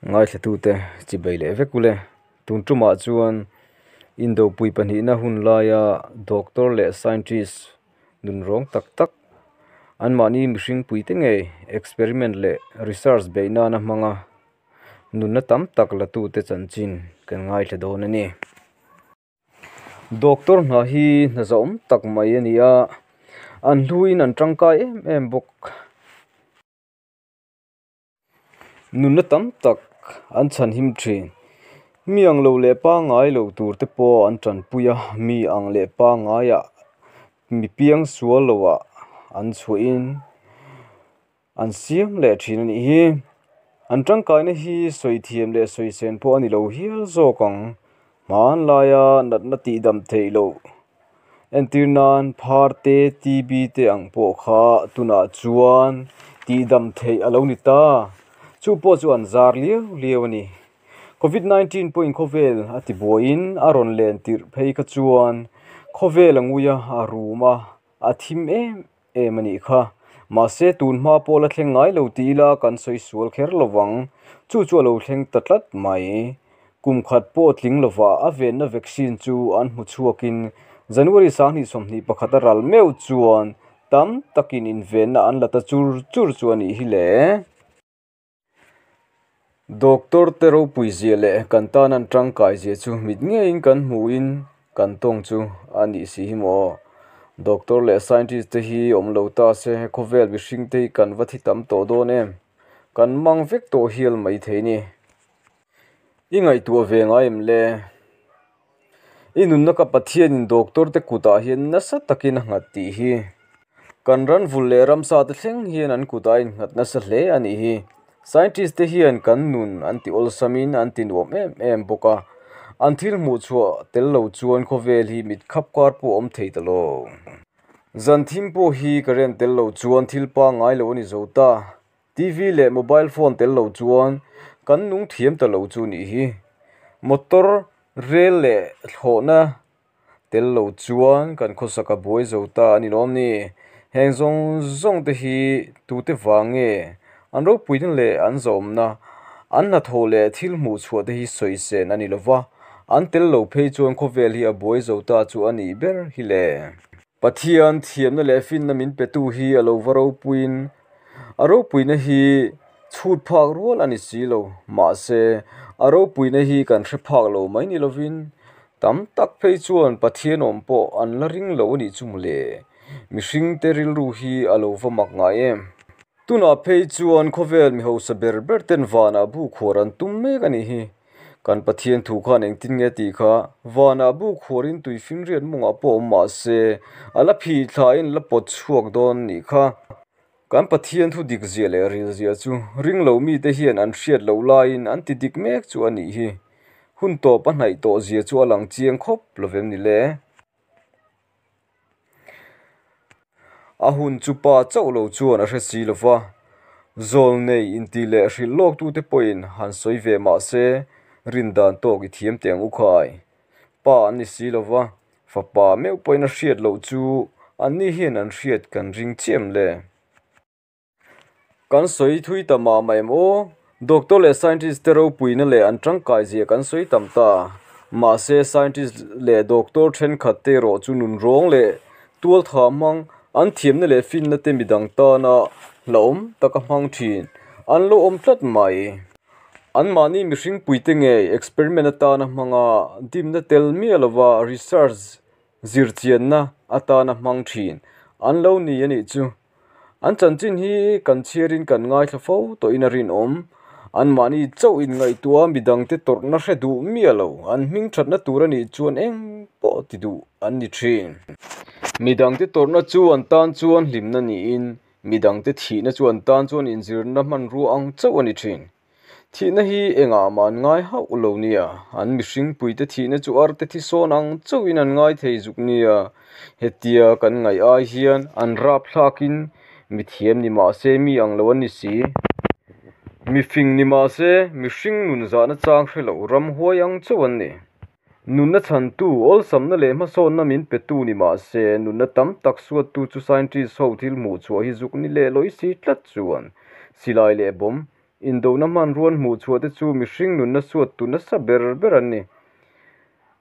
Ngaithlatute chibei leh vek ule. Tun tumah chuan Indopui pahnihna hun laia doctor leh scientist nunrawng tak tak anmahni mihring puite ngei experiment leh research beih nana hmanga nunna tam tak latute chanchin kan ngaithla dawn a ni. Doctor hna hi hna zahawm tak mai a ni a, an hluin an tangkai em em bawk. Nunna tam tak an chhanhim thin. Mi ang lo leh pangngai lo tur te pawh an tanpui a, mi ang leh pangngaiah mi piang sual loah an chhuahin an siam leh thin a nih hi. An tangkaina hi sawi thiam leh sawi sen pawh a ni lo hial zawk ang. Hmanlaia natna tihdam theih loh entir nan phar te, TB te ang pawh kha tunah chuan tihdam theih a lo ni ta. Chu pawh chu an zar liau liau a ni. Covid 19 pawhin khawvel a ti buaiin a rawn len tirh phei kha chuan khawvel a ngui a, a rum a, a thim em em a nih kha. Mahse tun hma pawh la thleng ngai lo ti ila kan sawi sual kher lo vang. Chu chu a lo thleng ta tlat mai. Kum khat pawh tling lova a venna vaccine chu an hmu chhuakin January 2021 a ral meuh chuan tam takin invenna an la ta chur chur chu a nih hi le. Doctor te ropui zia leh kan tan an tangkai zia chu mit ngeiin kan hmuhin kan tawng chu a nih si hi maw. Doctor leh scientist te hi awm lo ta se khawvel mihring te hi kan va thi tam tawh dawn em? Kan mang vek tawh hial mai thei ni. I ngaihtuah ve ngai em le? I nunna ka Pathianin doctor te kutah hian nasa takin a nghat tih hi. Kan ran vul leh ramsa te thleng hian an kutah a innghat nasa hle a nih hi. Scientist te hian kan nun an ti awlsamin an ti nuam em em bawk a, an thil hmuh chhuah tel lo chuan khawvel hi mit khap kar pawh a awm thei ta lo. Zan thim pawh hi current tel lo chuan thil pangngai lo a ni zo ta. TV leh mobile phone tel lo chuan kan nung thiam ta lo chu nih hi. Motor, rel leh thlawhna tel lo chuan kan khawsak a buai zo ta a ni lawm ni. Heng zawng zawng te hi tute vang nge an ropuina leh an zawmna, an hnathawh leh thil hmuh chhuah te hi sawi sen a ni lo va, an tel lo phei chuan khawvel hi a buai zo ta chu a nih ber hi le. Pathian thiamna leh finna min petu hi a lo va ropuiin a ropuina hi chhut phak rual a ni si lo. Mahse, a ropuina hi kan hre phak lo mai ni lovin tam tak phei chuan Pathian awm pawh an la ring lo a nih chu mawle. Mihringte rilru hi a lo va mak ngai em? Tunah phei chuan khawvel mi hausa ber ber ten vanah bu khuar an tum mek a nih hi. Kan Pathian thu khan engtin nge tih kha vanah bu khuarin tui finriat mawngah pawh awm mah se a la phih thlain la pawt chhuak dawn nih kha. Kan Pathian thu dik zia leh ril zia chu ring lo mite hian an hriat loh laiin an ti dik mek chu a nih hi. Hun tawp a hnaih tawh zia chu a lang chiang khawp lovem ni le. A hun chu pa chauh lo chuan a hre si lo va, zawl nei intih leh hrilh lawktute pawhin han sawi ve mah se rin dan tawk i thiam teh ang u khai. Pa an ni si lo va, fapa meuh pawhin a hriat loh chu anni hian an hriat kan ring chiam le. Kan sawi thui ta mah mah em aw? Doctor leh scientist te ropuina leh an tangkai zia kan sawi tam ta. Mahse scientist leh doctor thenkhat te erawh chu nunrawng leh tualtha hmang, an thiamna leh finna te midang tana hlauhawm taka hmang thin an lo awm tlat mai. Anmahni mihring puite ngei experiment atana hmanga dimna tel miah lova research zirchianna atana hmang thin an lo ni a nih chu. An chanchin hi kan chhiarin kan ngaithla fo tawhin a rinawm. Anmahni chauh inngaihtuah midangte tawrhna hre duh miah lo, an hming thatna tur a nih chuan eng pawh ti duh an ni thin. Midangte tawrhna chu an tan chuan hlimna niin, midangte thihna chu an tan chuan inzirna hmanrua ang chauh a ni thin. Thihna hi engah mah an ngai hauh lo nia, an mihring puite thihna chu arte thi sawn ang chauhin an ngai thei zuk nia. Hetia kan ngaih ai hian an rap thlakin mi thiam ni mah se mi ang lo an ni si. Mi fing ni mah se mihring nun zahna chang hre lo ramhuai ang chauh an ni. Nunna chhantu, awlsamna leh hmasawnna min petu ni mah se, nunna tam tak suattu chu scientist ho thil hmuh chhuah hi zuk ni leh lawi si tlat chuan silai leh bomb. Indona hmanrua an hmuh chhuah te chu mihring nunna suat tu nasa ber ber an ni.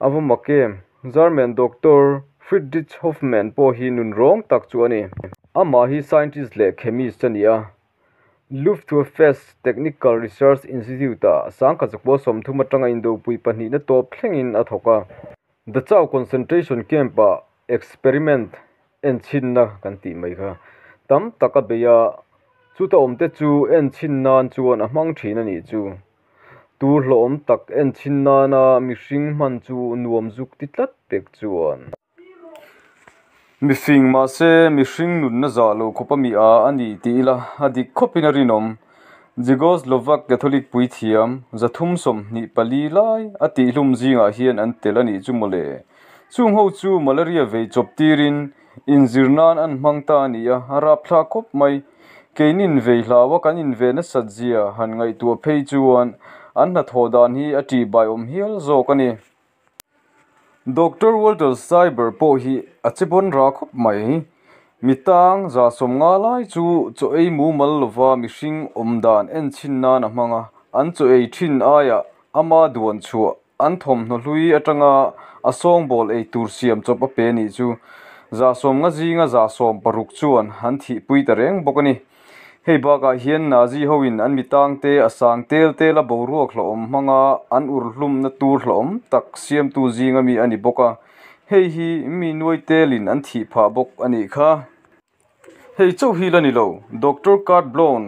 A va mak em? German Doctor Friedrich Hoffmann pawh hi nunrawng tak chu a ni. Amah hi scientist leh chemist a ni a, Luftwaffe's Technical Research Institute-ah 1930 atanga indopui pahnihna tawp thlengin a thawk a. Dachau Concentration Camp-ah experiment enchhinna kan tih mai kha tam tak a bei a, chuta awmte chu enchhin nan chuan a hmang thin a nih chu. Tur hlawhawm tak enchhin nana mihring hman chu nuam zuk ti tlat pek chuan. Mifing mahse mihring nunna zah lo khawp a mi a a ni tih ila a dik khawpin a rinawm. Czechoslovak Catholic puithiam 324 lai a tihhlum zingah hian an tel a nih chu mawle. Chung ho chu malaria vei chawp tirin inzir nan an hmang ta a ni a, a rapthlak khawp mai. Keinin vei hlau a kan inve nasat zia han ngaihtuah phei chuan an hnathawh dan hi a ṭihbaiawm hial zawk a ni. Doctor Walter Cyber pawh hi a che bawn ra khawp mai. Mi tang 150 lai chu chaw ei mumal lova mihring awm dan enchhin nan a hmang a, an chaw ei thin aiah ama duan chhuah an thawmhnaw hlui atanga a sawngbawl ei tur siam chawp a pe nih chu 150 zinga 160 chuan an thihpui ta reng bawk a ni. Hei bakah hian Nazi hoin an mi tangte a sang tel tel a boruak hlauhawm hmanga an urhlumna tur hlauhawm tak siamtu zinga mi a ni bawk a, hei hi mi nuai telin an thih phah bawk a nih kha. Hei chauh hi la ni lo, Doctor Kurt Blon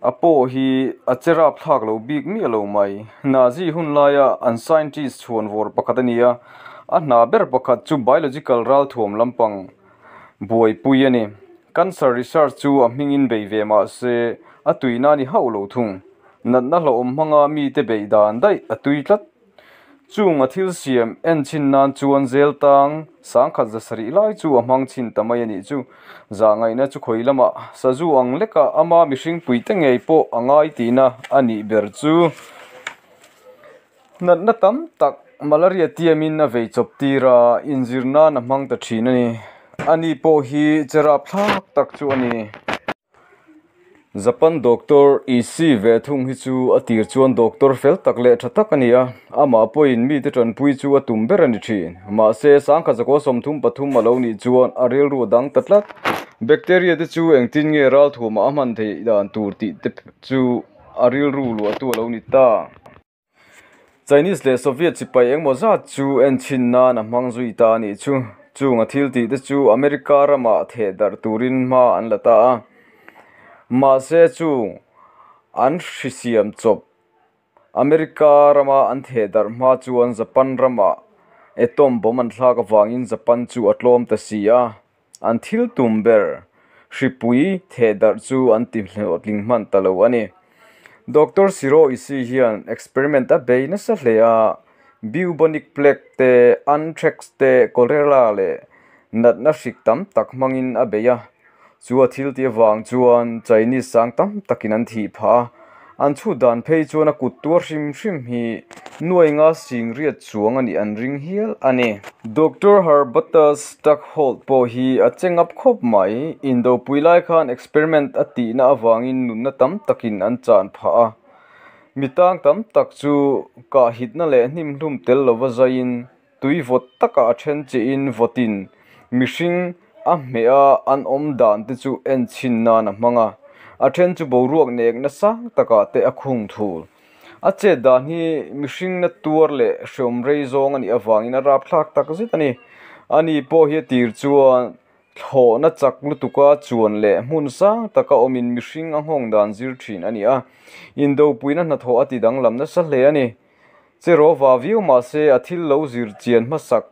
a pawh hi a che rapthlak lo bik miah lo mai. Nazi hun laia an scientist chhuanvawr pakhat a ni a, a hna ber pakhat chu biological ralthuam lampang buaipui a ni. Cancer research chu a hmingin bei ve mah se a tuina a ni hauh lo thung. Natna hlauhawm hmanga mite beih dan daih a tui tlat. Chung a thil siam enchhin nan chuan zel tang 1700 lai chu a hmang chhin ta mai a nih chu. Zahngaihna chu khawi lamah sazu ang lekah ama mihring puite ngei pawh a ngai tihna a nih ber chu. Natna tam tak malaria tiamin a vei chawp tir a, inzir nan a hmang ta thin a ni. Ani pawh hi che rapthlak tak chu a ni. Japan doctor Ishii ve thung hi chu a tir chuan doctor fel tak leh tha tak a ni a, amah pawhin mite tanpui chu a tum ber a ni thin. Mahse, 1933 a lo nih chuan a rilru a dang ta tlat. Bacteria te chu engtin nge ralthuamah a hman theih dan tur tih te chu a rilru luahtu a lo ni ta. Chinese leh Soviet sipai engmaw zat chu enchhin nan a hmang zui ta a nih chu. Chung a thil tih te chu America ramah theh darh turin hma an la ta a. Mahse chung an hrisiam chawp America rama an theh darh hma chuan Japan ramah atom bomb an thlak avangin Japan chu a tlawm ta si a. An thil tum ber hripui theh darh chu an ti hlawhtling hman ta lo a ni. Doctor Shiro Ishii hian experiment a bei nasa hle a, bubonic plague te, anthrax te, cholera leh natna hrik tam tak hmangin a bei a. Chu a thil tih avang chuan Chinese sang tam takin an thih phah a, an chhut dan phei chuan a kut tuar hrim hrim hi nuai nga sing riat chuang a nih an ring hial a ni. Doctor Herbertus Stuckholt pawh hi a che ngap khawp mai, indopui lai khan experiment a tihna avangin nunna tam takin an chan phah a. Mi tang tam tak chu kahhitna leh hnimhlum tel lova zaiin tui vawt takah a then chiin vawtin mihring a hmeh a an awm dan te chu enchhin nan a hmang a, a then chu boruak nek nasa takah te a khung thul. A chet dan hi mihring na tuar leh hreawm rei zawng a nih avangin a rapthlak tak zet a ni. Ani pawh hi a tir chuan thlawhna chak lutuka chuan leh hmun sang taka awmin mihring a nghawng dan zir thin a ni a, indopuina hnathawh a ti danglam nasa hle a ni. Che rawva viau mahse a thil lo zir chian hmasak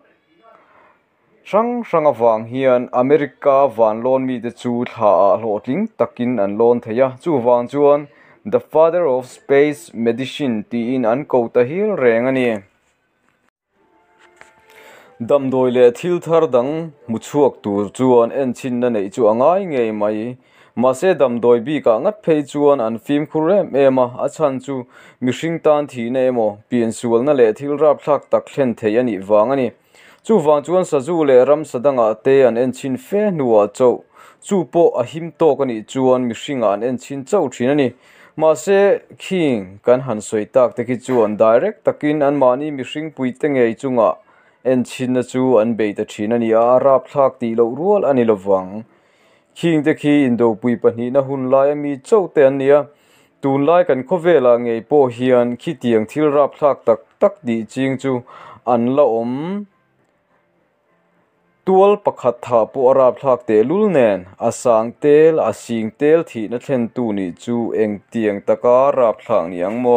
hrang hrang avang hian America van lawn mite chu thla ah hlawhtling takin an lawn thei a, chuvang chuan The Father of Space Medicine tiin an ko ta hial reng a ni. Damdawi leh thil thar dang hmu chhuak tur chuan enchhinna neih chu a ngai ngei mai. Mahse damdawi bikah ngat phei chuan an fimkhur em em a, a chhan chu mihring tan thihna emaw piansualna leh thil rapthlak tak thlen thei a nih vang a ni. Chuvang chuan sazu leh ramsa dangah te an enchhin fe hnuah chauh, chu pawh a him tawk a nih chuan mihringah an enchhin chauh thin a ni. Mahse, khing kan han sawi tak te khi chuan direct takin anmahni mihring puite ngei chungah enchhinna chu an bei ta thin a ni a, a rapthlak tih loh rual a ni lovang. Khing te khi indopui pahnihna hun laia mi chauh te an ni a, tunlai kan khawvelah ngei pawh hian khitiang thil rapthlak tak tak tih ching chu an la awm. Tual pakhat thah pawh a rapthlak tehlul nen, a sang tel, a sing tel thihna thlentu nih chu engtiang taka rapthlak ni ang maw?